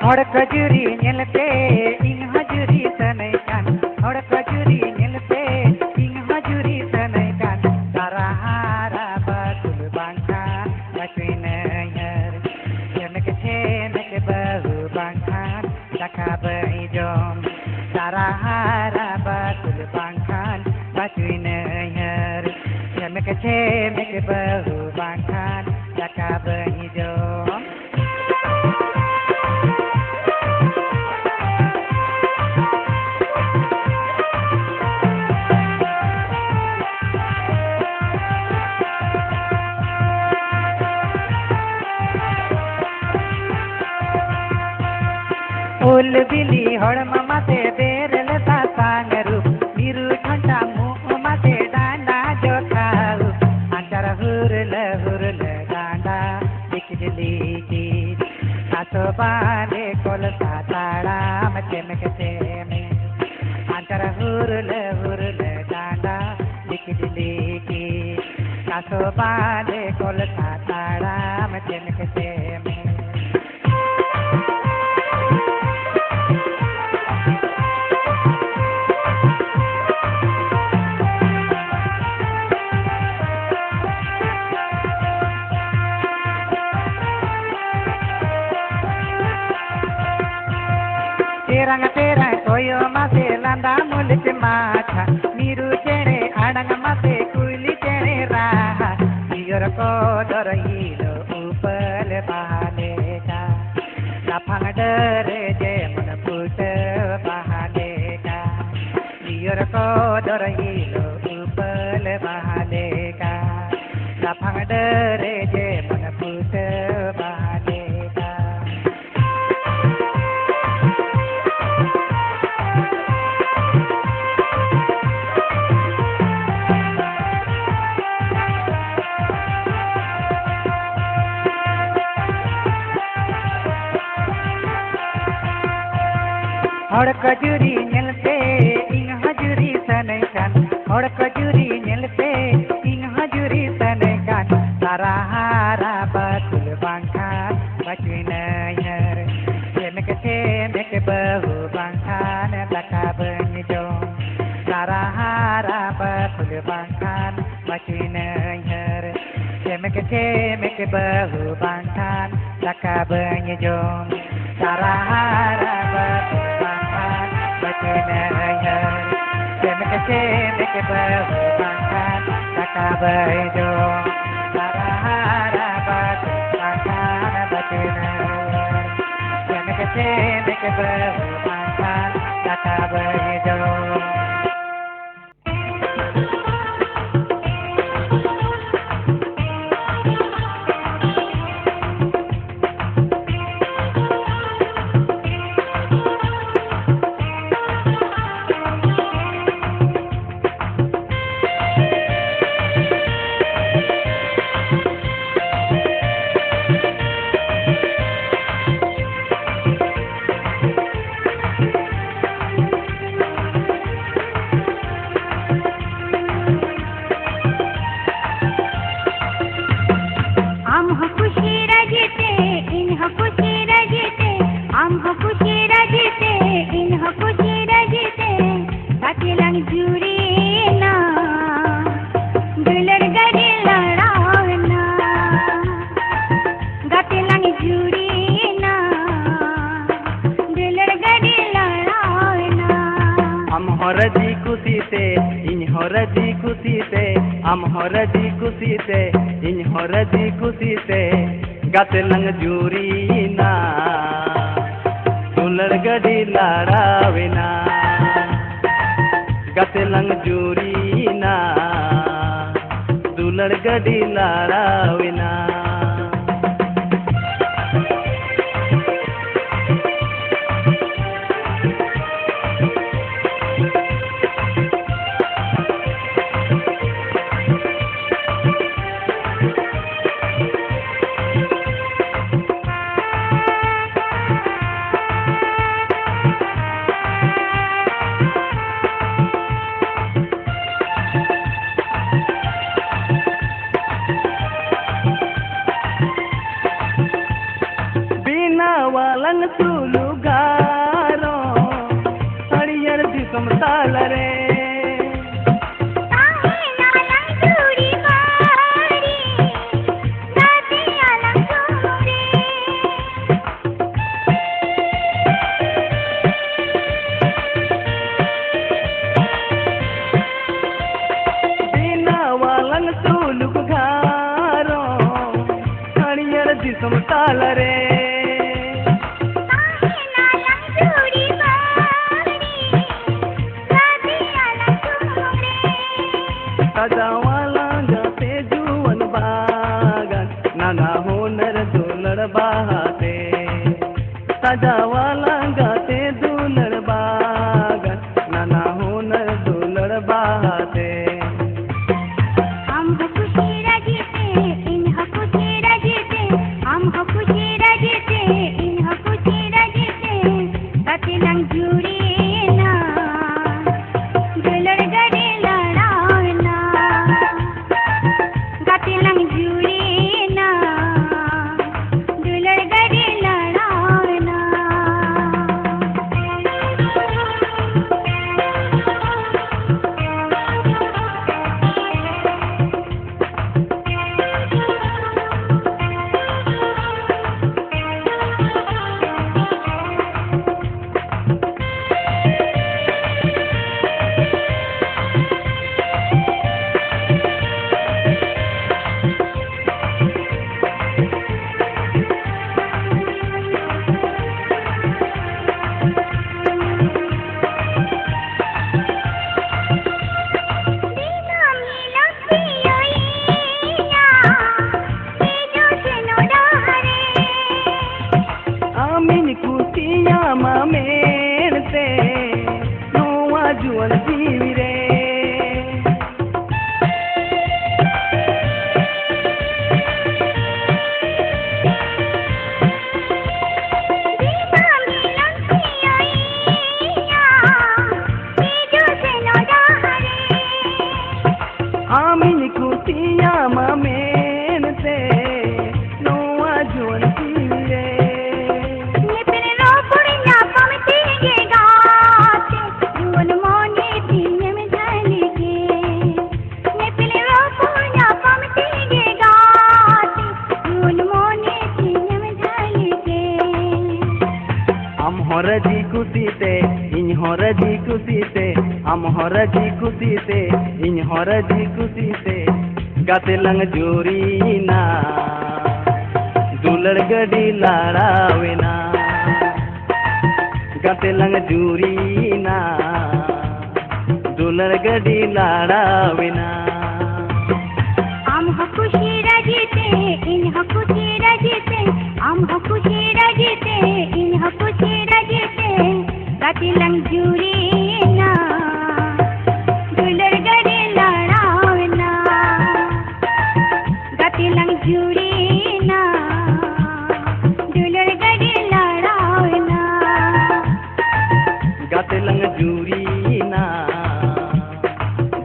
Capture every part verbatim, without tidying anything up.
ᱦᱚᱲ ᱠᱚ ᱡᱩᱨᱤ ᱧᱮᱞᱛᱮ ᱤᱧ ᱦᱚᱸ ᱡᱩᱨᱤ ᱥᱟᱱᱟᱧ ᱠᱟᱱ, ᱦᱚᱲ ᱠᱚ ᱡᱩᱨᱤ ᱧᱮᱞᱛᱮ ᱤᱧ ᱦᱚᱸ ᱡᱩᱨᱤ ᱥᱟᱱᱟᱧ ᱠᱟᱱ, ᱥᱟᱨᱟ ᱦᱟᱨᱟ ᱵᱟᱹᱛᱩᱞ ᱵᱟᱝᱠᱷᱟᱱ ᱵᱟᱹᱪᱩᱭ ᱱᱟᱹᱭᱦᱟᱹᱨ, ᱪᱷᱮᱢᱮᱠ ᱪᱷᱮᱢᱮᱠ ᱵᱟᱹᱦᱩ ᱵᱟᱝᱠᱷᱟᱱ ᱫᱟᱠᱟ ᱵᱟᱹᱧ ᱡᱚᱢ, ᱥᱟᱨᱟ ᱦᱟᱨᱟ ᱵᱟᱹᱛᱩᱞ ᱵᱟᱝᱠᱷᱟᱱ ᱵᱟᱹᱪᱩᱭ ᱱᱟᱹᱭᱦᱟᱹᱨ, ᱪᱷᱮᱢᱮᱠ ᱪᱷᱮᱢᱮᱠ ᱵᱟᱹᱦᱩ ᱵᱟᱝᱠᱷᱟᱱ ᱫᱟᱠᱟ ᱵᱟᱹᱧ ᱡᱚᱢ᱾ ᱩᱞ ᱵᱤᱞᱤ ᱦᱚᱲᱢᱚ ᱢᱟᱥᱮ ᱵᱮᱨᱮᱞ ᱥᱟᱥᱟᱝ ᱨᱩᱯ, ᱢᱤᱨᱩ ᱴᱷᱚᱱᱴᱟ ᱢᱩᱸ ᱢᱟᱥᱮ ᱰᱟᱸᱰᱟ ᱡᱚᱠᱷᱟ ᱩᱵ, ᱟᱧᱪᱟᱨ ᱦᱩᱨᱞᱟᱹ ᱦᱩᱨᱞᱟᱹ ᱰᱟᱸᱰᱟ ᱞᱤᱠᱤᱰ ᱞᱤᱠᱤᱰ, ᱥᱟᱥᱚ ᱵᱟᱸᱫᱮ ᱠᱚᱞᱥᱟ ᱛᱟᱲᱟᱢ ᱪᱮᱢᱮᱠ ᱪᱮᱢᱮᱠ, ᱟᱧᱪᱟᱨ ᱦᱩᱨᱞᱟᱹ ᱦᱩᱨᱞᱟᱹ ᱰᱟᱸᱰᱟ ᱞᱤᱠᱤᱰ ᱞᱤᱠᱤᱰ, ᱥᱟᱥᱚ ᱵᱟᱸᱫᱮ ᱠᱚᱞᱥᱟ ᱛᱟᱲᱟᱢ ᱪᱮᱢᱮᱠ ᱪᱮᱢᱮᱠ᱾ ᱛᱮᱨᱟᱝ ᱛᱮᱨᱟᱝ ᱠᱚᱭᱚ ᱢᱟᱥᱮ ᱞᱟᱸᱫᱟ ᱢᱩᱞᱩᱠ ᱢᱟᱪᱷᱟ, ᱢᱤᱨᱩ ᱪᱮᱬᱮ ᱟᱲᱟᱝ ᱢᱟᱥᱮ ᱠᱩᱭᱞᱤ ᱪᱮᱬᱮ ᱨᱟᱦᱟ, ᱡᱤᱭᱚᱨ ᱠᱚᱫᱚᱨ ᱦᱤᱞᱳ ᱩᱯᱟᱹᱞ ᱵᱟᱦᱟ ᱞᱮᱠᱟ, ᱞᱟᱯᱷᱟᱝ ᱰᱟᱹᱨ ᱨᱮ ᱡᱮᱢᱚᱱ ᱯᱷᱩᱴᱟᱹᱣ ᱵᱟᱦᱟ ᱞᱮᱠᱟ, ᱡᱤᱭᱚᱨ ᱠᱚᱫᱚᱨ ᱦᱤᱞᱳ ᱩᱯᱟᱹᱞ ᱵᱟᱦᱟ ᱞᱮᱠᱟ, ᱞᱟᱯᱷᱟᱝ ᱰᱟᱹᱨ ᱨᱮ ᱡᱮᱢᱚᱱ ᱯᱷᱩᱴᱟᱹᱣ ᱵᱟᱦᱟ ᱞᱮᱠᱟ᱾ ᱦᱚᱲ ᱠᱚ ᱡᱩᱨᱤ ᱧᱮᱞᱛᱮ ᱤᱧ ᱦᱚᱸ ᱡᱩᱨᱤ ᱥᱟᱱᱟᱧ ᱠᱟᱱ, ᱦᱚᱲ ᱠᱚ ᱡᱩᱨᱤ ᱧᱮᱞᱛᱮ ᱤᱧ ᱦᱚᱸ ᱡᱩᱨᱤ ᱥᱟᱱᱟᱧ ᱠᱟᱱ, ᱥᱟᱨᱟ ᱦᱟᱨᱟ ᱵᱟᱹᱛᱩᱞ ᱵᱟᱝᱠᱷᱟᱱ ᱵᱟᱹᱪᱩᱭ ᱱᱟᱹᱭᱦᱟᱹᱨ᱾ ᱪᱮᱢᱮᱠ ᱵᱟᱝᱠᱷᱟᱱ ᱫᱟᱠᱟ ᱵᱟᱹᱧ ᱡᱚᱢ᱾ ᱥᱟᱨᱟ ᱦᱟᱨᱟ ᱵᱟᱹᱛᱩᱞ ᱵᱟᱝᱠᱷᱟᱱ ᱵᱟᱹᱠᱤ ᱱᱟᱹᱭᱦᱟᱹᱨ᱾ ᱪᱮᱢᱮᱠ ᱪᱮᱢᱮᱠ ᱵᱟᱹᱦᱩ ᱵᱟᱝᱠᱷᱟᱱ ᱫᱟᱠᱟ ᱵᱟᱹᱧ ᱡᱚᱢ᱾ ᱥᱟᱨᱟ ᱦᱟᱨᱟ ᱵᱟᱹᱛᱩᱞ ᱵᱟᱝᱠᱷᱟᱱ ᱵᱟᱹᱠᱤ ᱱᱟᱹᱭᱦᱟᱹᱨ᱾ ᱪᱮᱢᱮᱠ ᱪᱮᱢᱮᱠ ᱵᱟᱹᱦᱩ ᱵᱟᱝᱠᱷᱟᱱ ᱫᱟᱠᱟ ᱵᱟᱹᱧ ᱡᱚᱢ᱾ ᱥᱟᱨᱟ ᱦᱟᱨᱟ ᱵᱟᱹᱛᱩᱞ ᱵᱟᱝᱠᱷᱟᱱ ᱵᱟᱹᱠᱤ ᱱᱟᱹᱭᱦᱟᱹᱨ᱾ ᱪᱮᱢᱮᱠ ᱪᱮᱢᱮᱠ ᱵᱟᱹᱦᱩ ᱵᱟᱝᱠᱷᱟᱱ ᱫᱟᱠᱟ ᱵᱟᱹᱧ ᱡᱚᱢ᱾ ᱟᱢ ᱦᱚᱸ ᱠᱩᱥᱤ ᱨᱟᱹᱡᱤ ᱛᱮ, ᱤᱧ ᱦᱚᱸ ᱠᱩᱥᱤ ᱨᱟᱹᱡᱤ ᱛᱮ, ᱟᱢ ᱦᱚᱸ ᱠᱩᱥᱤ ᱨᱟᱹᱡᱤ ᱛᱮ, ᱤᱧ ᱦᱚᱸ ᱠᱩᱥᱤ ᱨᱟᱹᱡᱤ ᱛᱮ, ᱜᱟᱛᱮ ᱞᱟᱝ ᱡᱩᱨᱤᱭᱮᱱᱟ᱾ ᱫᱩᱞᱟᱹᱲ ᱜᱟᱹᱰᱤ ᱞᱟᱲᱟᱣᱮᱱᱟ, ᱜᱟᱛᱮ ᱞᱟᱝ ᱡᱩᱨᱤᱭᱮᱱᱟ, ᱫᱩᱞᱟᱹᱲ ᱜᱟᱹᱰᱤ ᱞᱟᱲᱟᱣᱮᱱᱟ᱾ ᱟᱢ ᱦᱚᱸ ᱨᱟᱹᱡᱤ ᱠᱩᱥᱤ ᱛᱮ, ᱤᱧ ᱦᱚᱸ ᱨᱟᱹᱡᱤ ᱠᱩᱥᱤ ᱛᱮ, ᱟᱢ ᱦᱚᱸ ᱨᱟᱹᱡᱤ ᱠᱩᱥᱤ ᱛᱮ, ᱤᱧ ᱦᱚᱸ ᱨᱟᱹᱡᱤ ᱠᱩᱥᱤ ᱛᱮ, ᱜᱟᱛᱮ ᱞᱟᱝ ᱡᱩᱨᱤᱭᱮᱱᱟ, ᱫᱩᱞᱟᱹᱲ ᱜᱟᱹᱰᱤ ᱞᱟᱲᱟᱣᱮᱱᱟ᱾ ᱜᱟᱛᱮ ᱞᱟᱝ ᱡᱩᱨᱤᱭᱮᱱᱟ, ᱫᱩᱞᱟᱹᱲ ᱜᱟᱹᱰᱤ ᱞᱟᱲᱟᱣᱮᱱᱟ᱾ ᱥᱟᱡᱟᱣᱟᱞᱟᱝ ᱜᱟᱛᱮ ᱡᱩᱣᱟᱹᱱ ᱵᱟᱜᱟᱱ, ᱱᱟᱱᱟ ᱦᱩᱱᱟᱹᱨ ᱫᱩᱞᱟᱹᱲ ᱵᱟᱦᱟᱛᱮ᱾ ᱥᱟᱡᱟᱣᱟᱞᱟᱝ ᱜᱟᱛᱮ ᱫᱩᱞᱟᱹᱲ ᱵᱟᱜᱟᱱ, ᱱᱟᱱᱟ ᱦᱩᱱᱟᱹᱨ ᱫᱩᱞᱟᱹᱲ ᱵᱟᱦᱟᱛᱮ᱾ ᱟᱢ ᱦᱚᱸ ᱠᱩᱥᱤ ᱨᱟᱹᱡᱤ ᱛᱮ, ᱤᱧ ᱦᱚᱸ ᱠᱩᱥᱤ ᱨᱟᱹᱡᱤ ᱛᱮ, ᱟᱢ ᱦᱚᱸ ᱠᱩᱥᱤ ᱨᱟᱹᱡᱤ ᱛᱮ, ᱤᱧ ᱦᱚᱸ ᱠᱩᱥᱤ ᱨᱟᱹᱡᱤ ᱛᱮ, ᱜᱟᱛᱮ ᱞᱟᱝ ᱡᱩᱨᱤᱭᱮᱱᱟ᱾ ᱫᱩᱞᱟᱹᱲ ᱜᱟᱹᱰᱤ ᱞᱟᱲᱟᱣᱮᱱᱟ, ᱜᱟᱛᱮ ᱞᱟᱝ ᱡᱩᱨᱤᱭᱮᱱᱟ, ᱫᱩᱞᱟᱹᱲ ᱜᱟᱹᱰᱤ ᱞᱟᱲᱟᱣᱮᱱᱟ᱾ ᱫᱤᱱᱟᱹᱢ ᱦᱤᱞᱳᱜ ᱯᱤᱭᱳᱭᱤᱧᱟ, ᱦᱤᱡᱩᱜ ᱥᱮᱱᱚᱜ ᱰᱟᱦᱟᱨ ᱨᱮ᱾ ᱟᱢᱤᱧ ᱠᱩᱥᱤᱭᱟᱢᱟ ᱢᱮᱱᱛᱮ ᱱᱚᱣᱟ ᱡᱩᱣᱟᱹᱱ ᱡᱤᱣᱤ ᱨᱮ᱾ ᱫᱤᱱᱟᱹᱢ ᱦᱤᱞᱳᱜ ᱯᱤᱭᱳᱭᱤᱧᱟ, ᱦᱤᱡᱩᱜ ᱥᱮᱱᱚᱜ ᱰᱟᱦᱟᱨ ᱨᱮ᱾ ᱟᱢᱤᱧ ᱠᱩᱥᱤᱭᱟᱢᱟ ᱢᱮᱱᱛᱮ ᱱᱚᱣᱟ ᱡᱩᱣᱟᱹᱱ ᱡᱤᱣᱤ ᱨᱮ᱾ ᱧᱮᱯᱮᱞ ᱨᱚᱯᱚᱲ ᱧᱟᱯᱟᱢ ᱛᱮᱜᱮ ᱜᱟᱛᱮ, ᱡᱩᱣᱟᱹᱱ ᱢᱚᱱᱮ ᱛᱤᱧᱮᱢ ᱡᱷᱟᱹᱞᱤ ᱜᱮ᱾ ᱧᱮᱯᱮᱞ ᱨᱚᱯᱚᱲ ᱧᱟᱯᱟᱢ ᱛᱮᱜᱮ ᱜᱟᱛᱮ, ᱡᱩᱣᱟᱹᱱ ᱢᱚᱱᱮ ᱛᱤᱧᱮᱢ ᱡᱷᱟᱹᱞᱤ ᱜᱮ᱾ ᱟᱢ ᱦᱚᱸ ᱨᱟᱹᱡᱤ ᱠᱩᱥᱤ ᱛᱮ, ᱤᱧ ᱦᱚᱸ ᱨᱟᱹᱡᱤ ᱠᱩᱥᱤ ᱛᱮ, ᱟᱢ ᱦᱚᱸ ᱨᱟᱹᱡᱤ ᱠᱩᱥᱤ ᱛᱮ, ᱤᱧ ᱦᱚᱸ ᱨᱟᱹᱡᱤ ᱠᱩᱥᱤ ᱛᱮ, ᱜᱟᱛᱮ ᱞᱟᱝ ᱡᱩᱨᱤᱭᱮᱱᱟ, ᱫᱩᱞᱟᱹᱲ ᱜᱟᱹᱰᱤ ᱞᱟᱲᱟᱣᱮᱱᱟ᱾ ᱜᱟᱛᱮ ᱞᱟᱝ ᱡᱩᱨᱤᱭᱮᱱᱟ, ᱫᱩᱞᱟᱹᱲ ᱜᱟᱹᱰᱤ ᱞᱟᱲᱟᱣᱮᱱᱟ᱾ ᱠᱩᱥᱤ ᱨᱟᱹᱡᱤ ᱛᱮ, ᱤᱧ ᱦᱚᱸ ᱠᱩᱥᱤ ᱨᱟᱹᱡᱤ ᱛᱮ, ᱟᱢ ᱦᱚᱸ ᱠᱩᱥᱤ ᱨᱟᱹᱡᱤ ᱛᱮ, ᱤᱧ ᱦᱚᱸ ᱠᱩᱥᱤ ᱨᱟᱹᱡᱤ ᱛᱮ, ᱜᱟᱛᱮ ᱞᱟᱝ ᱡᱩᱨᱤᱭᱮᱱᱟ, ᱫᱩᱞᱟᱹᱲ ᱜᱟᱹᱰᱤ ᱞᱟᱲᱟᱣᱮᱱᱟ᱾ ᱜᱟᱛᱮ ᱞᱟᱝ ᱡᱩᱨᱤᱭᱮᱱᱟ, ᱫᱩᱞᱟᱹᱲ ᱜᱟᱹᱰᱤ ᱞᱟᱲᱟᱣᱮᱱᱟ᱾ ᱜᱟᱛᱮ ᱞᱟᱝ ᱡᱩᱨᱤᱭᱮᱱᱟ,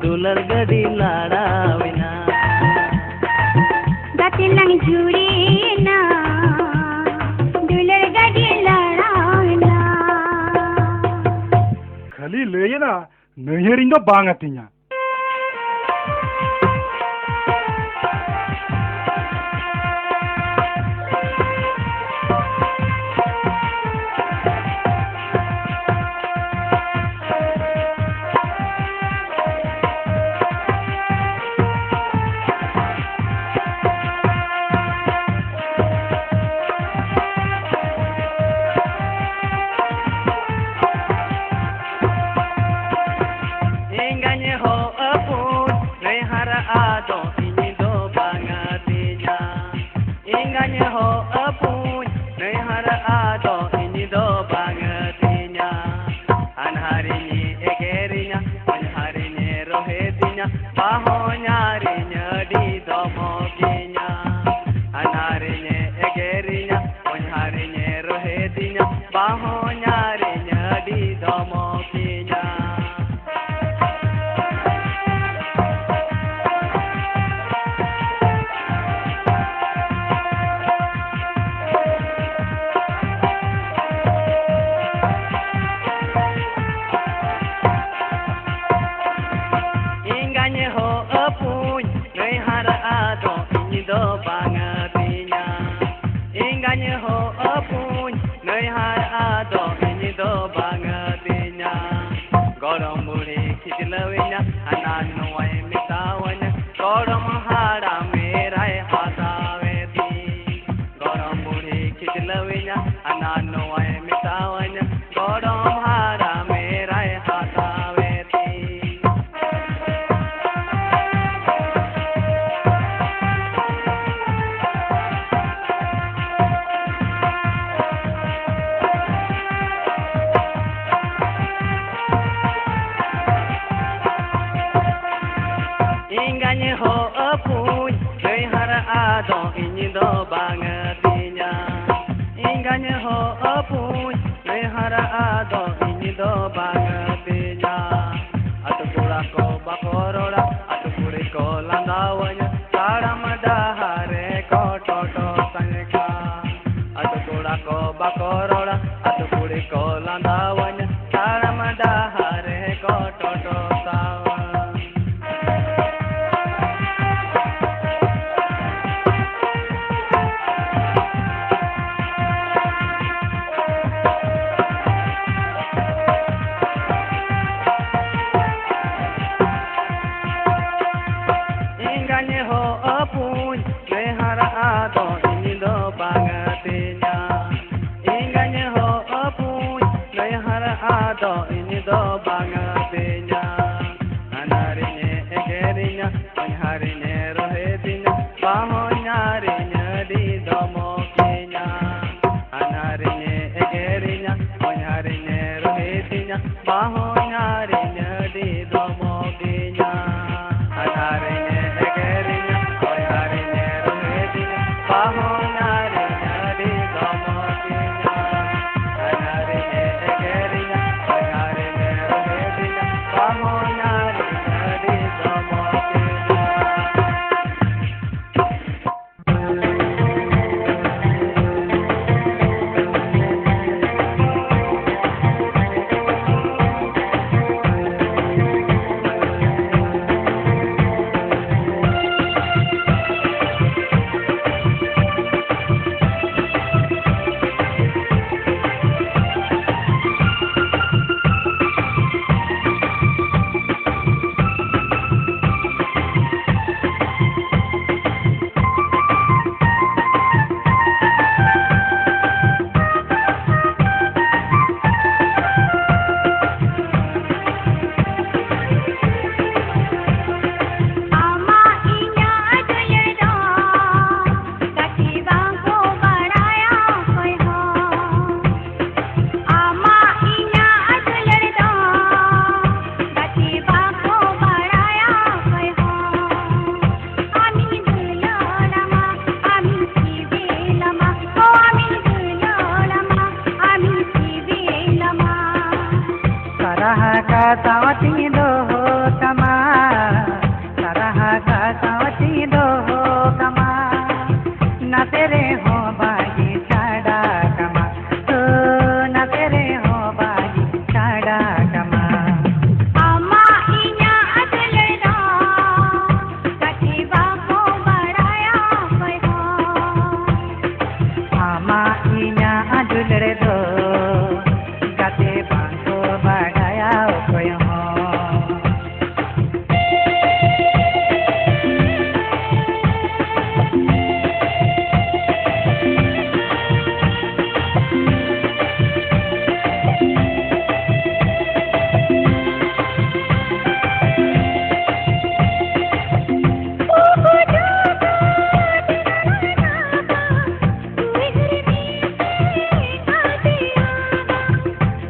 ᱫᱩᱞᱟᱹᱲ ᱜᱟᱹᱰᱤ ᱞᱟᱲᱟᱣᱮᱱᱟ᱾ ᱜᱟᱛᱮ ᱞᱟᱝ ᱡᱩᱨᱤᱭᱮᱱᱟ, ᱫᱩᱞᱟᱹᱲ ᱜᱟᱹᱰᱤ ᱞᱟᱲᱟᱣᱮᱱᱟ᱾ ᱠᱷᱟᱹᱞᱤ ᱞᱟᱹᱭᱮᱱᱟ, ᱱᱟᱹᱭᱦᱟᱹᱨᱤᱧ ᱫᱚ ᱵᱟᱝ ᱟᱹᱛᱤᱧᱟ᱾ ᱮᱸᱜᱟᱧ ᱦᱚ ᱟᱹᱯᱩᱱ ᱱᱟᱹᱭᱦᱟᱹᱨ ᱟᱫᱚ ᱤᱧ ᱫᱚ ᱵᱟᱝ ᱛᱤᱧᱟ, ᱮᱸᱜᱟᱧ ᱦᱚ ᱟᱹᱯᱩᱧ ᱱᱩᱭ ᱦᱟᱨᱟ ᱟᱫᱚ ᱤᱧ ᱫᱚ ᱵᱟᱝ ᱛᱤᱧᱟ᱾ ᱟᱛᱳ ᱠᱚᱲᱟ ᱠᱚ ᱵᱟᱠᱚ ᱨᱚᱲᱟ, ᱟᱛᱳ ᱠᱩᱲᱤ ᱠᱚ ᱞᱟᱸᱫᱟᱣᱟᱹᱧᱟ, ᱛᱟᱲᱟᱢ ᱰᱟᱦᱟᱨ ᱨᱮ ᱠᱚ ᱴᱚᱴᱚ ᱥᱟᱸᱜᱮ ᱠᱷᱟᱱ᱾ ᱟᱛᱳ ᱠᱚᱲᱟ ᱠᱚ ᱵᱟᱠᱚ ᱨᱚᱲᱟ, ᱟᱛᱳ ᱠᱩᱲᱤ ᱠᱚ ᱞᱟᱸᱫᱟᱣᱟᱹᱧᱟ, ᱛᱟᱲᱟᱢ ᱰᱟᱦᱟᱨ ᱨᱮ ᱠᱚ ᱴᱚᱴᱚ ᱥᱟᱣᱟ᱾ ᱮᱸᱜᱟᱧ ᱦᱚ ᱟᱹᱯᱩᱧ ᱱᱮ ᱦᱟᱨᱟ ᱟᱫᱚ ᱤᱧ ᱫᱚ ᱵᱟᱝ ᱛᱤᱧᱟ᱾ ᱮᱸᱜᱟᱧ ᱦᱚ ᱟᱹᱯᱩᱧ ᱱᱮ ᱦᱟᱨᱟ ᱟᱫᱚ ᱤᱧ ᱫᱚ ᱵᱟᱝ ᱛᱤᱧᱟ᱾ ᱦᱟᱱᱦᱟᱨᱤᱧ ᱮᱜᱮᱨᱤᱧᱟ, ᱦᱚᱧᱦᱟᱨᱤᱧ ᱨᱳᱦᱮᱫᱤᱧᱟ, ᱵᱟᱦᱚᱧᱦᱟᱨᱤᱧ ᱟᱹᱰᱤ ᱫᱚᱢᱚᱠᱤᱧᱟ᱾ ᱦᱟᱱᱦᱟᱨᱤᱧ ᱮᱜᱮᱨᱤᱧᱟ, ᱦᱚᱧᱦᱟᱨᱤᱧ ᱨᱳᱦᱮᱫᱤᱧᱟ, ᱵᱟᱦᱚᱧᱦᱟᱨᱤᱧ ᱟᱹᱰᱤ ᱫᱚᱢᱚᱠᱤᱧᱟ᱾ ᱦᱟᱱᱦᱟᱨᱤᱧ ᱮᱜᱮᱨᱤᱧᱟ, ᱦᱚᱧᱦᱟᱨᱤᱧ ᱨᱳᱦᱮᱫᱤᱧᱟ, ᱵᱟᱦᱚᱧᱦᱟᱨᱤᱧ ᱟᱹᱰᱤ ᱫᱚᱢᱚᱠᱤᱧᱟ᱾ ᱦᱟᱱᱦᱟᱨᱤᱧ ᱮᱜᱮᱨᱤᱧᱟ, ᱦᱚᱧᱦᱟᱨᱤᱧ ᱨᱳᱦᱮᱫᱤᱧᱟ, ᱵᱟᱦᱚᱧᱦᱟᱨᱤᱧ ᱟᱹᱰᱤ ᱫᱚᱢᱚᱠᱤᱧᱟ᱾ ᱥᱟᱨᱟᱦᱟ ᱠᱟ ᱥᱟᱶᱛᱤᱧ ᱫᱚᱦᱚ ᱠᱟᱢᱟ, ᱥᱟᱨᱟᱦᱟ ᱠᱟ ᱥᱟᱶᱛᱤᱧ ᱫᱚᱦᱚ ᱠᱟᱢᱟ, ᱱᱟᱥᱮ ᱨᱮᱦᱚᱸ ᱵᱟᱭ ᱪᱷᱟᱰᱟ ᱠᱟᱢᱟ, ᱳ, ᱱᱟᱥᱮ ᱨᱮᱦᱚᱸ ᱵᱟᱭ ᱪᱷᱟᱰᱟ ᱠᱟᱢᱟ᱾ ᱟᱢᱟᱜ ᱤᱧᱟᱜ ᱫᱩᱞᱟᱹᱲ ᱫᱚ ᱜᱟᱛᱮ ᱵᱟᱠᱚ ᱵᱟᱲᱟᱭᱟ ᱚᱠᱚᱭ ᱦᱚᱸ᱾ ᱟᱢᱟᱜ ᱤᱧᱟᱜ ᱫᱩᱞᱟᱹᱲ ᱫᱚ ᱜᱟᱛᱮ ᱵᱟᱝ ᱠᱚ ᱵᱟᱰᱟᱭᱟ ᱚᱠᱚᱭ ᱦᱚᱸ᱾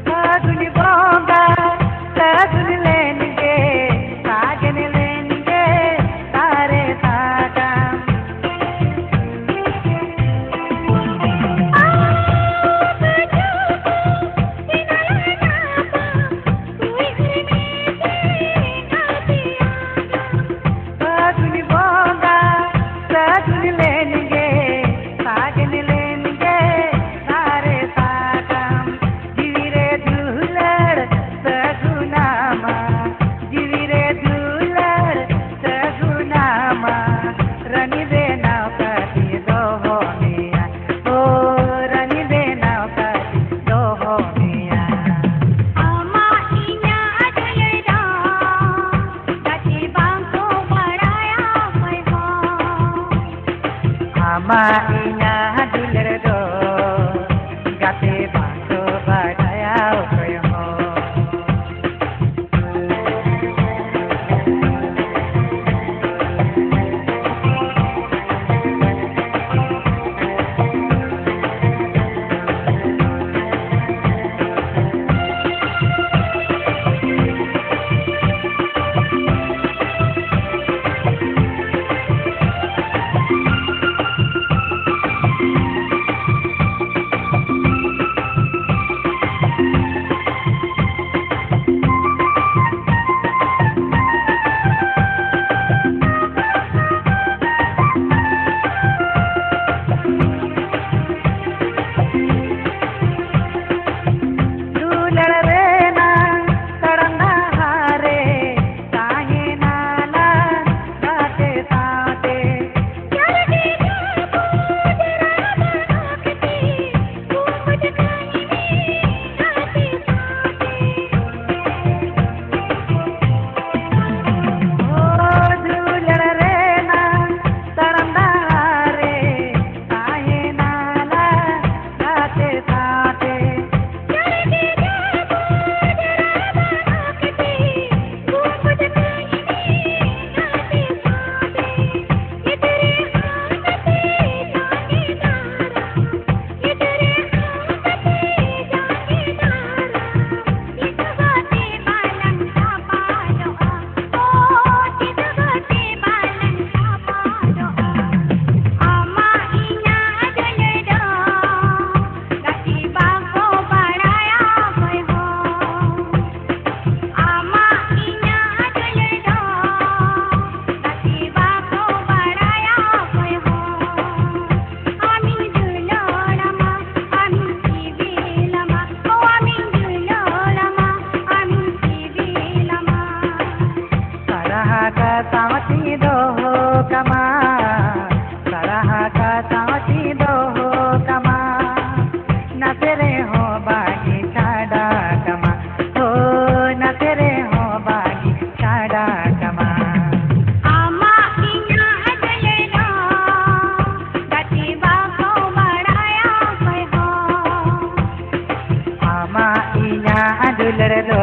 ᱯᱷᱟᱹᱜᱩᱱ ᱵᱚᱸᱜᱟ ᱥᱟᱹᱜᱩᱱ ᱞᱮᱱ ᱜᱮ, ᱥᱟᱜᱮᱱ ᱞᱮᱱ ᱜᱮ ᱫᱟᱨᱮ ᱥᱟᱠᱟᱢ᱾ ᱯᱷᱟᱹᱜᱩᱱ ᱵᱚᱸᱜᱟ ᱥᱟᱹᱜᱩᱱ ᱞᱮᱱ ᱜᱮ, ᱥᱟᱜᱮᱱ ᱞᱮᱱ ᱜᱮ ᱫᱟᱨᱮ ᱥᱟᱠᱟᱢ᱾ ᱡᱤᱣᱤ ᱨᱮ ᱫᱩᱞᱟᱹᱲ ᱥᱟᱹᱜᱩᱱᱟᱢᱟ, ᱡᱤᱣᱤ ᱨᱮ ᱫᱩᱞᱟᱹᱲ ᱥᱟᱹᱜᱩᱱᱟᱢᱟ, ᱨᱟᱹᱱᱤ ᱵᱮᱱᱟᱣ ᱠᱟᱛᱮ ᱫᱚᱦᱚ ᱢᱮᱭᱟ, ᱳ ᱨᱟᱹᱱᱤ ᱵᱮᱱᱟᱣ ᱠᱟᱛᱮ ᱫᱚᱦᱚ ᱢᱮᱭᱟ᱾ ᱟᱢᱟᱜ ᱤᱧᱟᱜ ᱫᱩᱞᱟᱹᱲ ᱫᱚ ᱜᱟᱛᱮ ᱵᱟᱝ ᱠᱚ ᱵᱟᱲᱟᱭᱟ ᱚᱠᱚᱭ ᱦᱚᱸ᱾ ᱟᱢᱟᱜ ᱤᱧᱟᱜ ᱫᱩᱞᱟᱹᱲ ᱫᱚ ᱜᱟᱛᱮ ᱵᱟᱝ ᱠᱚ ᱵᱟᱰᱟᱭᱟ ᱚᱠᱚᱭ ᱦᱚᱸ᱾ ᱥᱟᱶᱛᱤᱧ ᱫᱚᱦᱚ ᱠᱟᱢᱟ, ᱥᱟᱞᱟ ᱦᱟᱠᱟ ᱥᱟᱶᱛᱤᱧ ᱫᱚᱦᱚ ᱠᱟᱢᱟ, ᱱᱟᱥᱮ ᱨᱮᱦᱚᱸ ᱵᱟᱹᱧ ᱪᱷᱟᱰᱟ ᱠᱟᱢᱟ, ᱦᱳ, ᱱᱟᱥᱮ ᱨᱮᱦᱚᱸ ᱵᱟᱹᱧ ᱪᱷᱟᱰᱟ ᱠᱟᱢᱟ᱾ ᱟᱢᱟᱜ ᱤᱧᱟᱹᱜ ᱫᱩᱞᱟᱹᱲ ᱫᱚ ᱜᱟᱛᱮ ᱵᱟᱠᱚ ᱵᱟᱲᱟᱭᱟ ᱚᱠᱚᱭ ᱦᱚᱸ᱾ ᱟᱢᱟᱜ ᱤᱧᱟᱹᱜ ᱫᱩᱞᱟᱹᱲ ᱫᱚ